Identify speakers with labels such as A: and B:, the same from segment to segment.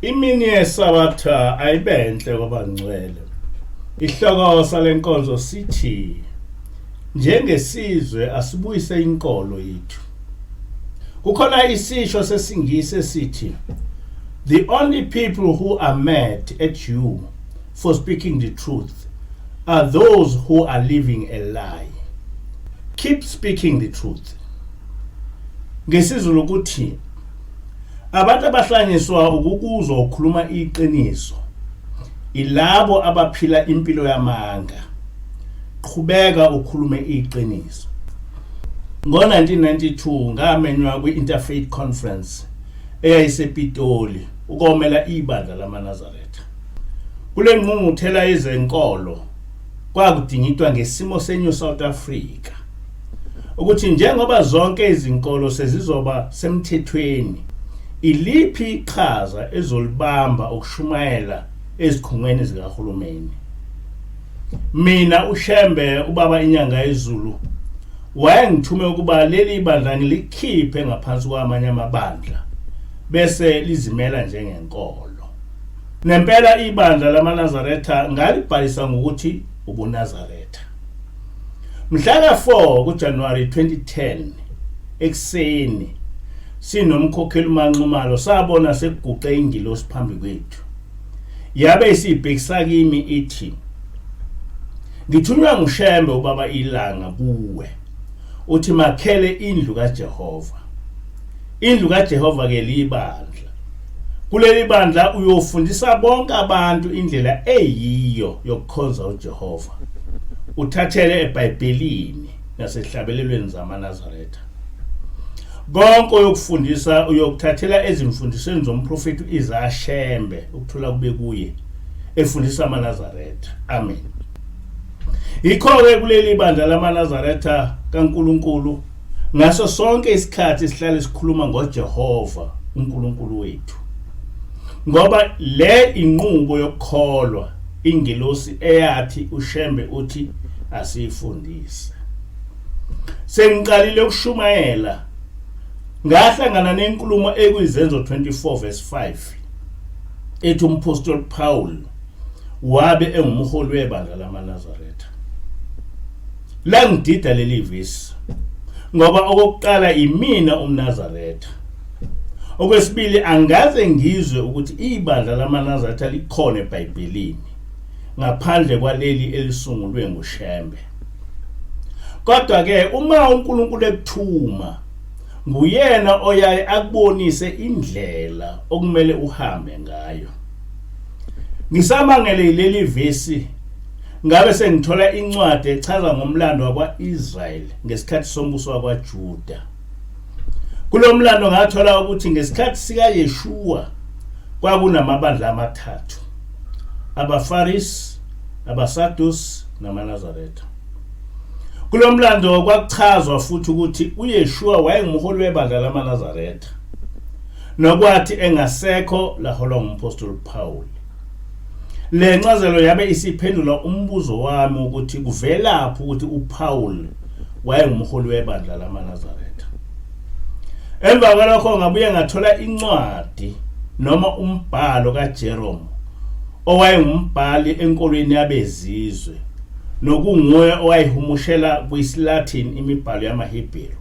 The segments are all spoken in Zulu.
A: Imini yeSabatha ayibenhle kwabangcwele. Ihloko salenkonzo sithi njengesizwe asibuyise inkolo yethu. Kukhona isisho sesiNgisi esithi the only people who are mad at you for speaking the truth are those who are living a lie. Keep speaking the truth. NgesiZulu kuthi Abantu abahlanyiswa ukukuzwa ukhuluma iqiniso ilabo abaphila impilo yamanga. Qhubeka ukhulume iqiniso. Ngo-1992 ngamenywa kwi-Interfaith Conference eyayisePitoli ukomela ibandla lamaNazaretha. Kule ngqungquthela yezenkolo kwakudingidwa ngesimo seNew South Africa ukuthi njengoba zonke izinkolo sezizoba semthethweni iliphi iqhaza ezolibamba ukushumayela ezikhungweni zikahulumeni. Mina uShembe ubaba inyanga yezulu wayengithume ukuba leli bandla ngilikhiphe ngaphansi kwamanye amabandla bese lizimela njengenkolo. Nempela ibandla lamaNazaretha ngalibhalisa ngokuthi ubuNazaretha. Mhla ka-4 kuJanuwari 2010 ekuseni sinomkhokheli uMaNxumalo sabona sekuguqe ingilosi phambi kwethu. Yabe isibhekisa kimi ithi ngithunywa nguShembe ubaba iLanga kuwe uthi makhele indlu kaJehova. Indlu kaJehova ke libandla. Kuleli bandla uyofundisa bonke abantu indlela eyiyo yokukhonza uJehova. Uthathele eBhayibhelini nasehlabelelweni zamaNazaretha. Konke oyokufundisa uyokuthathela ezimfundisweni zomprofethi uIsaya Shembe ukuthola kube kuye efundisa amaNazaretha. Amen. Yikho-ke kuleli bandla lamaNazaretha kaNkulunkulu Ngaso sonke isikhathi sihlale sikhuluma ngoJehova uNkulunkulu wethu. Ngoba le inqubo yokukholwa ingelosi eyathi uShembe uthi asiyifundise. Sengiqalile ukushumayela ngahlangana nenkulumo ekwiZenzo 24 verse 5 ethi umphostoli Paul wabe engumholi webandla lamaNazaretha. Langidida leli vesi ngoba okokuqala imina umNazaretha. Okwesibili angaze ngizwe ukuthi ibandla lamaNazaretha likhona eBhayibhelini ngaphandle kwaleli elisungulwe nguShembe. Kodwa ke uma uNkulunkulu ekuthuma nguyena oyaye akubonise indlela okumele uhambe ngayo. Ngisamangele yileli vesi Ngabe sengithola incwadi echaza ngomlando wakwa-Israel ngesikhathi sombuso wakwaJuda. Kulo mlando ngathola ukuthi ngesikhathi sikaYeshua kwakunamabandla amathathu, abaFarisi, abaSadusi namaNazaretha. Kulo mlando kwakuchazwa futhi ukuthi uYeshua wayengumholi webandla lamaNazaretha, nokwathi engasekho laholwa ngumphostoli Paul. Le ncazelo yabe isiphendula umbuzo wami ukuthi kuvelaphi ukuthi uPaul wayengumholi webandla lamaNazaretha. Emva kwalokho ngabuye ngathola incwadi noma umbhalo kaJerome owayengumbhali enkolweni yabezizwe nokunguye owayihumushela kwisiLatin imibhalo yamaHebheru.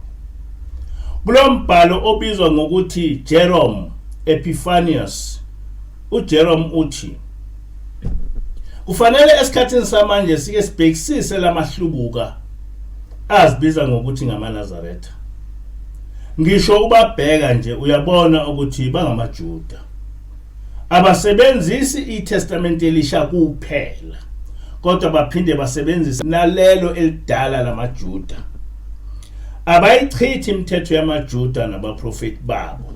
A: Kulo mbhalo obizwa ngokuthi Jerome Epiphanius UJerome uthi kufanele esikhathini samanje sike sibhekisise lamahlubuka azibiza ngokuthi ngamaNazaretha. Ngisho ubabheka nje uyabona ukuthi bangamaJuda. Abasebenzisi iTestamente elisha kuphela, kodwa baphinde basebenzise nalelo elidala lamaJuda. Abayichithi imithetho yamaJuda nabaprofeti babo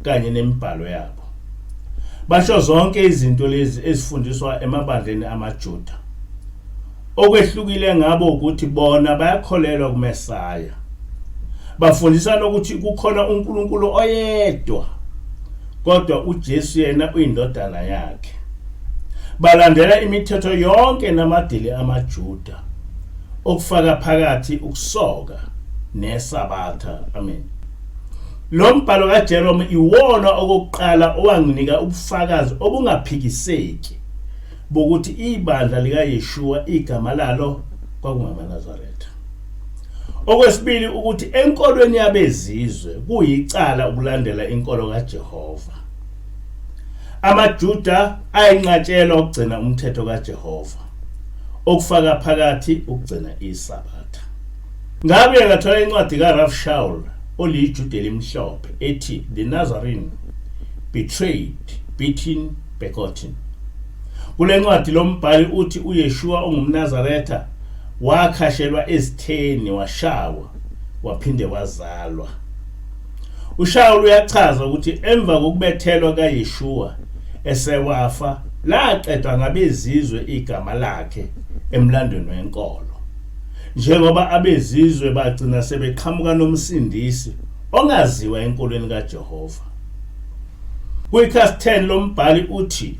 A: kanye nemibhalo yabo. Basho zonke izinto lezi ezifundiswa emabandleni amaJuda. Okwehlukile ngabo ukuthi bona bayakholelwa kuMesaya. Bafundisa nokuthi kukhona uNkulunkulu oyedwa, kodwa uJesu yena uyindodana yakhe. Balandela imithetho yonke namadili amaJuda, okufaka phakathi ukusoka neSabatha. Amen. Lo mbhalo kaJerome iwona okokuqala owanginika ubufakazi obungaphikiseki bokuthi ibandla likaYeshua igama lalo kwakungamaNazaretha. Okwesibili ukuthi enkolweni yabezizwe kuyicala ukulandela inkolo kaJehova. AmaJuda ayenqatshelwa ukugcina umthetho kaJehova, okufaka phakathi ukugcina iSabatha. Ngabuye ngathola incwadi kaRav Shaul oliJuda elimhlophe ethi The Nazarene Betrayed, Beaten, Begotten. Kule ncwadi lo mbhali uthi uYeshua ongumNazaretha wakhashelwa ezitheni washawa waphinde wazalwa. UShawuli uyachaza ukuthi emva kokubethelwa kaYeshua esewafa laqedwa ngabezizwe igama lakhe emlandweni wenkolo. Njengoba abezizwe bagcina sebeqhamuka nomsindisi ongaziwa enkolweni kaJehova. Kwikhasi 10 lombhali uthi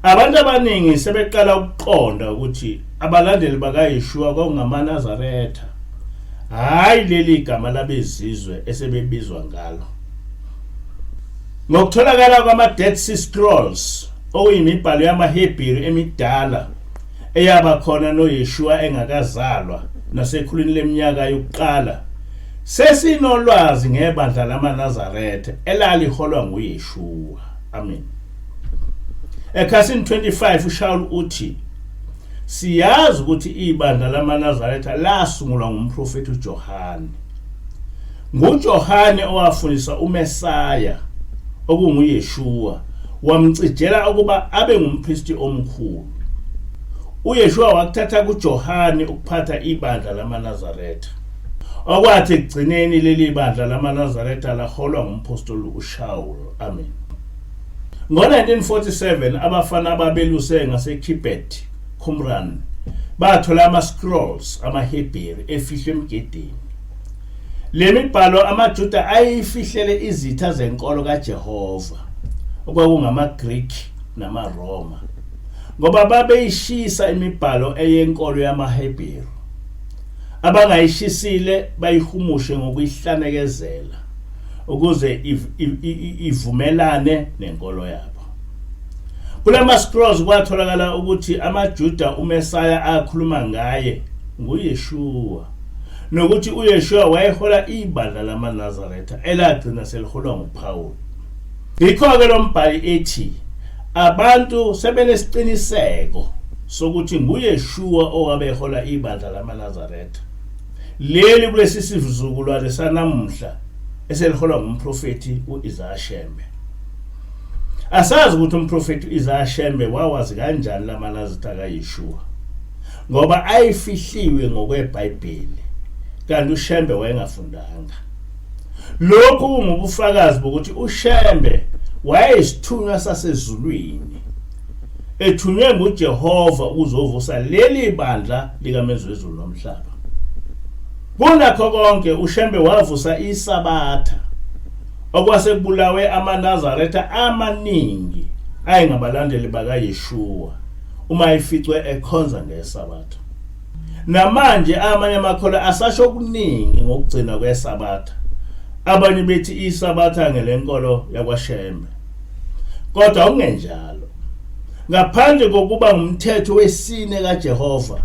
A: abantu abaningi sebeqala ukuqonda ukuthi abalandeli bakaYeshua kwakungamaNazaretha, hhayi leli gama labezizwe esebebizwa ngalo. Ngokutholakala kwama-Dead Sea Scrolls, okuyimibhalo yamaHebheru emidala eyaba khona noYeshua engakazalwa nasekhulwini leminyaka yokuqala, sesinolwazi ngebandla lamaNazaretha elaliholwa nguYeshua. Amen. Ekhasini 25 uShawul uthi siyazi ukuthi ibandla lamaNazaretha lasungulwa ngumprofethi uJohane. NguJohane owafundisa uMesaya okunguYeshua wamcijela ukuba abe ngumpristi omkhulu. UYeshua wakuthatha kuJohane ukuphatha ibandla lamaNazaretha. Okwathi ekugcineni leli bandla lamaNazaretha laholwa ngumphostoli uShawul. Amen. Ngo-1947 abafana ababeluse ngaseKibet Qumran bathola ama-scrolls amaHebheru efihlwe emgedeni. Le mibhalo amaJuda ayeyifihlele izitha zenkolo kaJehova, okwakungamaGreki namaRoma, ngoba babeyishisa imibhalo eyenkolo yamaHebheru. Abangayishisile bayihumushe ngokuyihlanekezela ukuze ivumelane nenkolo yabo. Kulama scrolls kwatholakala ukuthi amaJuda uMesaya akhuluma ngaye nguYeshua nokuthi uYeshua wayehola ibandla lamaNazaretha elagcina seliholwa nguPawulu. Yikho-ke lo mbhali ethi abantu sebenesiqiniseko sokuthi nguYeshua owabe ehola ibandla lamaNazaretha leli kulesi sizukulwane sanamuhla eseliholwa ngumprofethi u-Isaya Shembe. Asazi ukuthi umprofethi u-Isaya Shembe wawazi kanjani lamaNazaretha kaYeshua ngoba ayefihliwe ngokweBhayibheli kanti uShembe wayengafundanga. Lokhu kungubufakazi bokuthi uShembe wayeyisithunywa sasezulwini ethunywe nguJehova ukuzovusa leli bandla likaMenzi wezulu nomhlaba. Kunakho konke uShembe wavusa iSabatha okwase kubulawe amaNazaretha amaningi ayengabalandeli bakaYeshua uma eficwe ekhonza ngeSabatha. Namanje amanye amakholwa asasho okuningi ngokugcinwa kweSabatha. Abanye bethi iSabatha ngelenkolo yakwaShembe. Kodwa kungenjalo. Ngaphandle kokuba ngumthetho wesine kaJehova,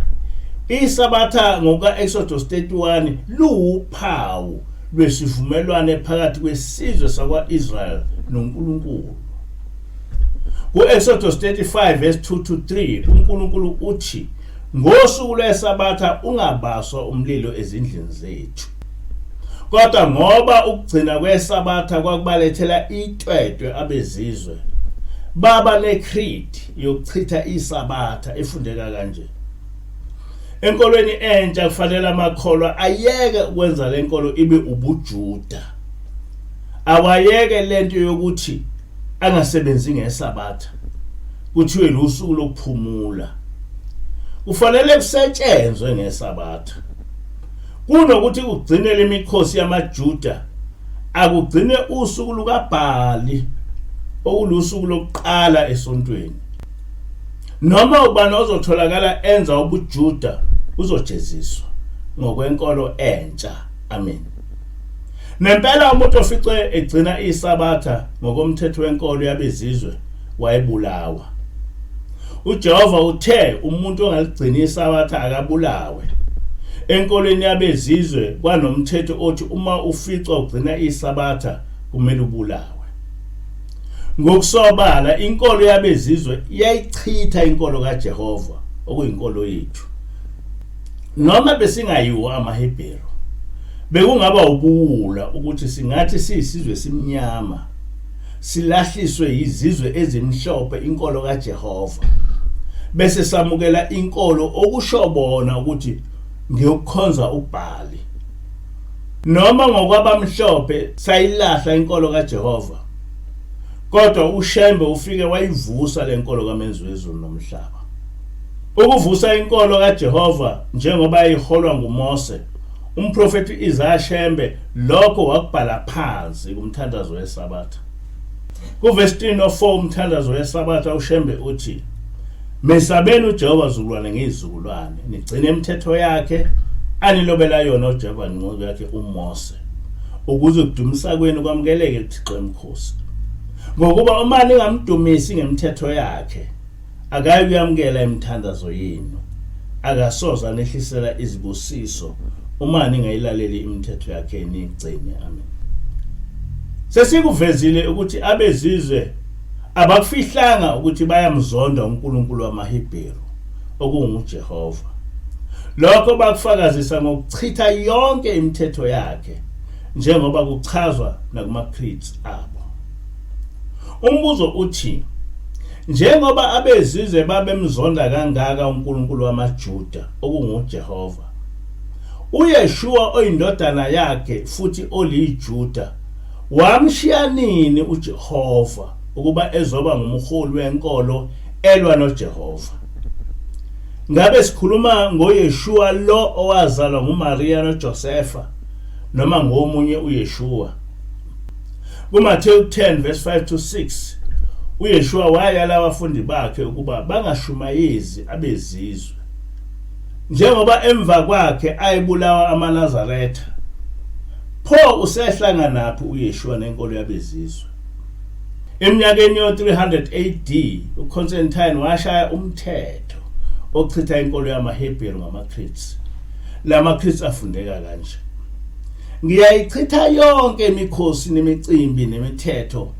A: iSabatha ngokuka-Exodus 31 luwuphawu lwesivumelwane phakathi kwesizwe sakwa-Israel noNkulunkulu. Ku-Exodus 35 verse 2 to 3 uNkulunkulu uthi Ngosuku lweSabatha ungabaswa umlilo ezindlini zethu. Kodwa ngoba ukugcina kweSabatha kwakubalethela itwetwe abezizwe, baba necreed yokuchitha iSabatha efundeka kanje. Enkolweni entsha kufanele amakholwa ayeke ukwenza lenkolo ibe ubuJuda. Awayeke lento yokuthi angasebenzi ngeSabatha. Kuthiwe lusuku lokuphumula. Kufanele kusetshenzwe ngeSabatha. Kunokuthi kugcinele imikhosi yamaJuda, akugcine usuku lukaBhali okulusuku lokuqala esontweni. Noma ubani ozotholakala enza ubuJuda uzojeziswa ngokwenkolo entsha. Amen. Nempela umuntu oficwe egcina iSabatha ngokomthetho wenkolo yabezizwe wayebulawa. UJehova uthe umuntu ongaligcini iSabatha akabulawe. Enkolweni yabezizwe kwanomthetho othi uma uficwa ugcina iSabatha kumele ubulawe. Ngokusobala inkolo yabezizwe iyayichitha inkolo kaJehova okuyinkolo yethu. Noma besingayiwo amaHebheru, bekungaba ubuwula ukuthi singathi siyisizwe esimnyama silahliswe yizizwe ezimhlophe inkolo kaJehova bese samukela inkolo okusho bona ukuthi ngiyokukhonza uBhali. Noma ngokwabamhlophe sayilahla inkolo kaJehova, kodwa uShembe ufike wayivusa le nkolo kaMenzi wezulu nomhlaba. Ukuvusa inkolo kaJehova njengoba yayiholwa nguMose, umprofethi u-Isaya Shembe lokho wakubhala phansi kumthandazo weSabatha. Kuvesi 3 no-4 umthandazo weSabatha uShembe uthi, Mesabeni uJehova zukulwane ngezizukulwane, nigcine imithetho yakhe anilobela yona uJehova ngenceku yakhe uMose, ukuze ukudumisa kwenu kwamukeleke kuThixo emkhosi. Ngokuba uma ningamdumisi ngemithetho yakhe, akayi kuyamukela imithandazo yenu, akasoze anehlisela izibusiso uma ningayilaleli imithetho yakhe niyigcine. Amen. Sesikuvezile ukuthi abezizwe abakufihlanga ukuthi bayamzonda uNkulunkulu wamaHebheru okunguJehova. Lokho bakufakazisa ngokuchitha yonke imithetho yakhe njengoba kuchazwa nakuma-creeds abo. Umbuzo uthi, njengoba abezizwe babemzonda kangaka uNkulunkulu wamaJuda okunguJehova, uYeshua oyindodana yakhe futhi oliJuda Wamshiya nini uJehova ukuba ezoba ngumholi wenkolo elwa noJehova? Ngabe sikhuluma ngoYeshua lo owazalwa nguMariya noJosefa noma ngomunye uYeshua? KuMathewu 10 verse 5 to 6 uYeshua wayala abafundi bakhe ukuba bangashumayezi abezizwe. Njengoba emva kwakhe ayebulawa amaNazaretha, Pho usehlanganaphi uYeshua nenkolo yabezizwe? Eminyakeni yo-300 AD, uConstantine washaya umthetho ochitha inkolo yamaHebheru ngamaCreeds. La maCreeds afundeka kanje: Ngiyayichitha yonke imikhosi nemicimbi nemithetho,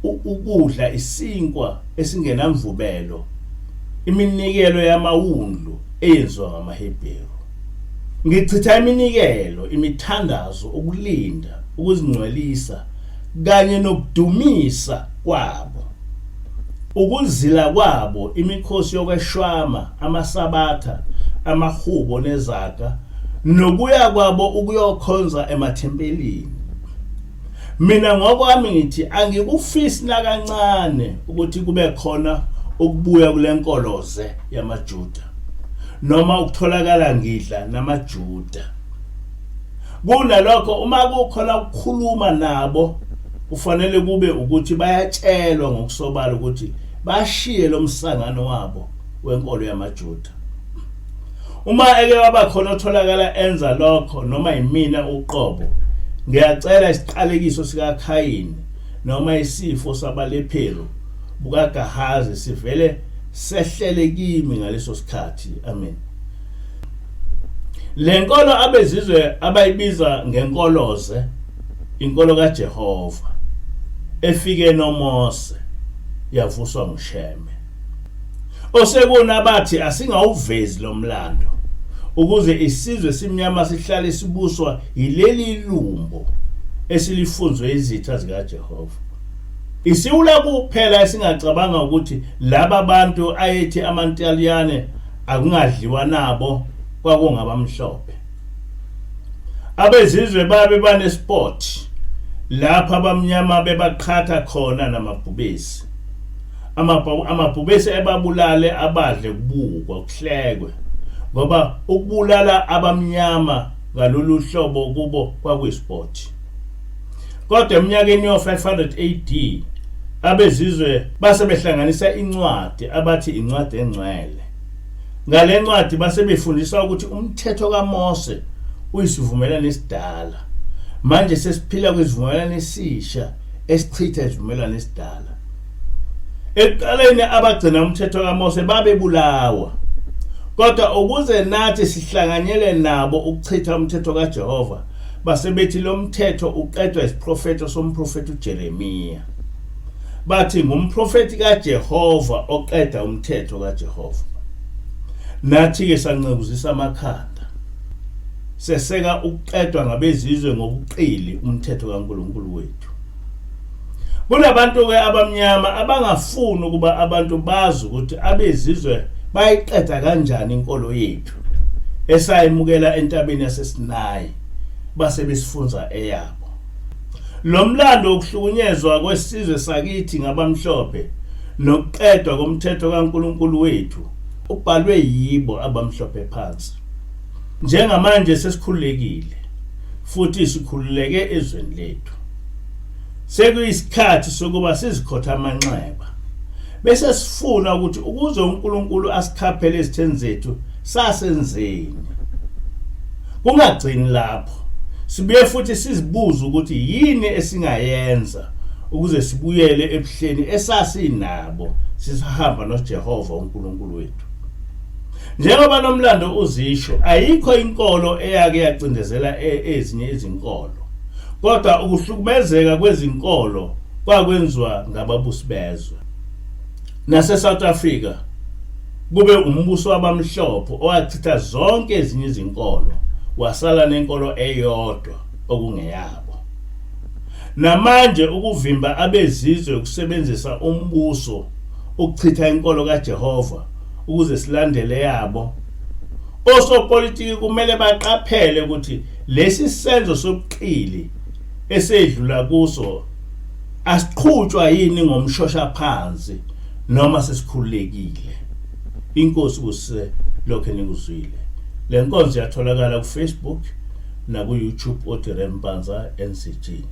A: ukudla isinkwa esingenamvubelo, iminikelo yamawundlu eyenziwa ngamaHebheru. Ngichitha iminikelo, imithandazo, ukulinda, ukuzingcwelisa kanye nokudumisa kwabo. Ukuzila kwabo, imikhosi yokweshwama, amasabatha, amahubo nezaga, nokuya kwabo ukuyokhonza emathempelini. Mina ngokwami ngithi angikufisi nakancane ukuthi kube khona ukubuya kule nkoloze yamaJuda noma ukutholakala ngidla namaJuda. Kunalokho uma kukhona ukukhuluma nabo kufanele kube ukuthi bayatshelwa ngokusobala ukuthi bashiye lo msangano wabo wenkolo yamaJuda. Uma eke waba khona otholakala enza lokho noma yimina uqobo, ngiyacela isiqalekiso sikaKhayini noma isifo sabalepheru bukaGahazi sivele sehlele kimi ngaleso sikhathi. Amen. Le nkolo abezizwe abayibiza ngenkoloze inkolo kaJehova efike noMose yavuswa nguShembe. Osekuna bathi asingawuvezi lo mlando ukuze isizwe simnyama sihlale sibuswa yileli lumbo esilifunzwe izitha zikaJehova. Isiwula kuphela esingacabanga ukuthi laba bantu ayethi amaNtaliyane akungadliwa nabo kwakungabamhlophe. Abezizwe babe banesport lapho abamnyama bebaqhatha khona namabhubesi. Amabhubesi ebabulale abadle kubukwa kuhlekwe ngoba ukubulala abamnyama ngalolu hlobo kubo kwakuyisport. Kodwa eminyakeni yo-500 AD abezizwe base behlanganisa incwadi abathi incwadi engcwele. Ngale ncwadi base befundisa ukuthi umthetho kaMose uyisivumelwano esidala. Manje sesiphila kwisivumelwano esisha esichitha isivumelwano esidala. Ekuqaleni abagcina umthetho kaMose babebulawa. Kodwa ukuze nathi sihlanganyele nabo ukuchitha umthetho kaJehova, base bethi lo mthetho uqedwa isiprofetho somprofethi uJeremiya. Bathi ngumprofethi kaJehova oqeda umthetho kaJehova. Nathi-ke sancekuzisa amakhanda, seseka ukuqedwa ngabezizwe ngobuqili umthetho kaNkulunkulu wethu. Kunabantu-ke abamnyama abangafuni ukuba abantu bazi ukuthi abezizwe bayiqeda kanjani inkolo yethu esayimukela entabeni yaseSinayi base besifunza eyabo. Lo mlando wokuhlukunyezwa kwesizwe sakithi ngabamhlophe nokuqedwa komthetho kaNkulunkulu wethu ubhalwe yibo abamhlophe phansi. Njengamanje sesikhululekile futhi sikhululeke ezweni lethu. Sekuyisikhathi sokuba sizikhothe amanxeba bese sifuna ukuthi ukuze uNkulunkulu asikhaphele ezitheni zethu sasenzeni. Kungagcini lapho, sibuye futhi sizibuze ukuthi yini esingayenza ukuze sibuyele ebuhleni esasinabo sisahamba noJehova uNkulunkulu wethu. Njengoba nomlando uzisho, ayikho inkolo eyake yacindezela e, ezinye izinkolo. Kodwa ukuhlukumezeka kwezinkolo kwakwenziwa ngababusi bezwe. Nase-South Africa kube umbuso wabamhlophe owachitha zonke ezinye izinkolo wasala nenkolo eyodwa okungeyabo. Namanje ukuvimba abezizwe ukusebenzisa umbuso ukuchitha inkolo kaJehova ukuze silandele yabo. Osopolitiki kumele baqaphele ukuthi lesi senzo sobuqili esedlula kuso asiqhutshwa yini ngomshoshaphansi noma sesikhululekile. Inkosi kuse lokho enikuzwile. Le nkonzo iyatholakala ku-Facebook naku-YouTube othi Rempanza NCG.